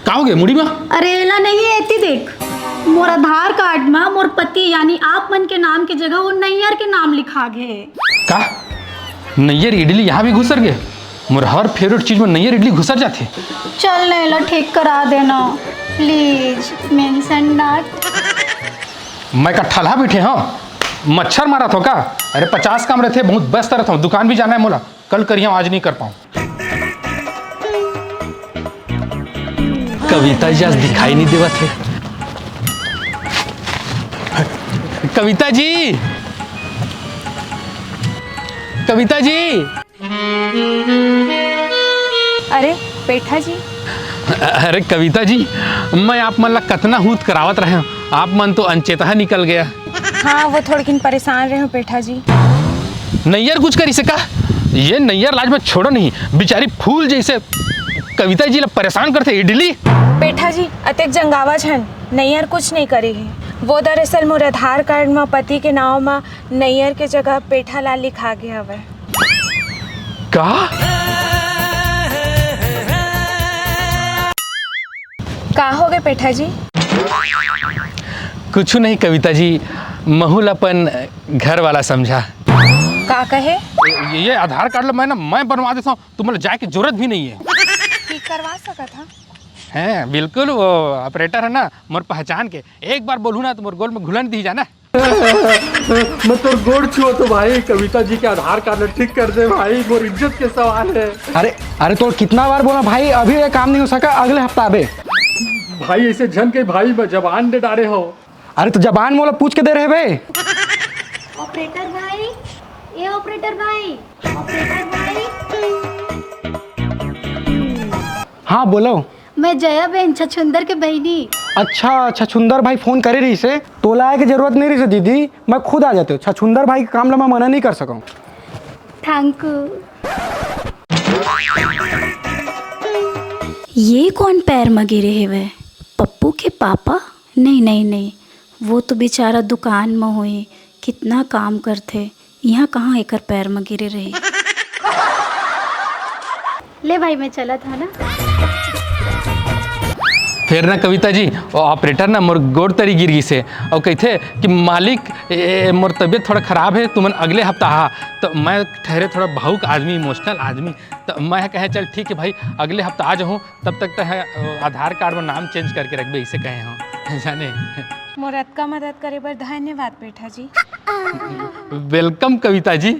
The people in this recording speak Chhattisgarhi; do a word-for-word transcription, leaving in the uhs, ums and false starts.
का होगे मुड़ी म? अरे, एला नहीं, एती देख। मोर आधार कार्ड म मोर पति यानी आप मन के नाम के जगह वो नैयर के नाम लिखा गे। का? नैयर इडली यहाँ भी घुसर गे? मोर हर favourite चीज म नैयर इडली घुसर जाथे। चल न, एला ठीक करा देना, please, mention not। मैं का ठलहा बइठे हँव? मच्छर मारत हँव का? अरे, पचास काम रहिथे, बहुत व्यस्त रहत हँव, दुकान भी जाना हे मोला। कल करिहँव, आज नहीं कर पाऊँ। कविता जी आज दिखाई नहीं देवत हे। कविता जी, कविता जी। अरे, पेठा जी। अरे कविता जी, मैं आप मन ला कतना हूत करावत रहेंव, आप मन तो अनचेतहा निकल गया। हाँ, वो थोड़किन परेशान रहेंव पेठा जी। नैयर कुछ करिसे का? ये नैयर ला आज मैं छोड़ों नहीं, बिचारी फूल जइसे कविता जी ला परेशान करथे। इडली। पेठा जी, अतेक जंगावा झन, नैयर कुछ नहीं करे हे। वो दरअसल मोर आधार कार्ड म पति के नाव म नैयर के जगह पेठा ला लिखा गे हवय। का? का होगे पेठा जी? कुछु नहीं कविता जी, महू ला अपन घर वाला समझा। का कहे? ये, ये आधार कार्ड ला मैं ना, मैं बनवा देथँव, तुमन ला जाए के जरूरत भी नहीं हे। ठीक करवा सकत हँव। हैं, बिल्कुल, वो operator हे ना मोर पहचान के, एक बार बोलहूँ ना त मोर गोड़ म घुलन दिही जाना। मैं तोर गोड़ छुवत हँव भाई, कविता जी के आधार कार्ड ला ठीक कर दे भाई, मोर इज्जत के सवाल हे। अरे, अरे तोर कितना बार बोलँव भाई, अभी ये काम नहीं हो सका, अगले हफ्ता आबे। भाई अइसे झन कह भाई, मैं जबान दे डारे हँव। अरे त जबान मोला पूछ के दे रहे बे। Operator भाई, ए operator भाई, operator भाई। हाँ बोलो। मैं जया बेन, छछुंदर के बहिनी। अच्छा, छछुंदर भाई फोन करे रहिसे, तोला आए के जरूरत नहीं रहिसे दीदी, मैं खुद आ जातेंव। छछुंदर भाई के काम ला मैं मना नहीं कर सकँव। Thank you। ये कोन पैर म गिरे हेवय? पप्पू के पापा? नहीं, नहीं, नहीं, वो तो बेचारा दुकान म होही, कितना काम करथे, इहाँ कहाँ एकर पैर म गिरे रही। ले भाई, मैं चलत हँव ना। फेर ना कविता जी, वो operator ना मोर गोड़ तरी गिर गिस हे अउ कहिथे कि मालिक, ए, ए, मोर तबीयत थोड़ा खराब हे, तुमन अगले हफ्ता आहा। त मैं ठहरे थोड़ा भावुक आदमी, emotional आदमी, त मैं कहेंव चल ठीक हे भाई, अगले हफ्ता आ जाहूँ, तब तक तैं ह, अ, आधार कार्ड म नाम change करके रखबे, अइसे कहे हँव। जाने। मोर अतका मदद करे बर धन्यवाद पेठा जी। Welcome कविता जी।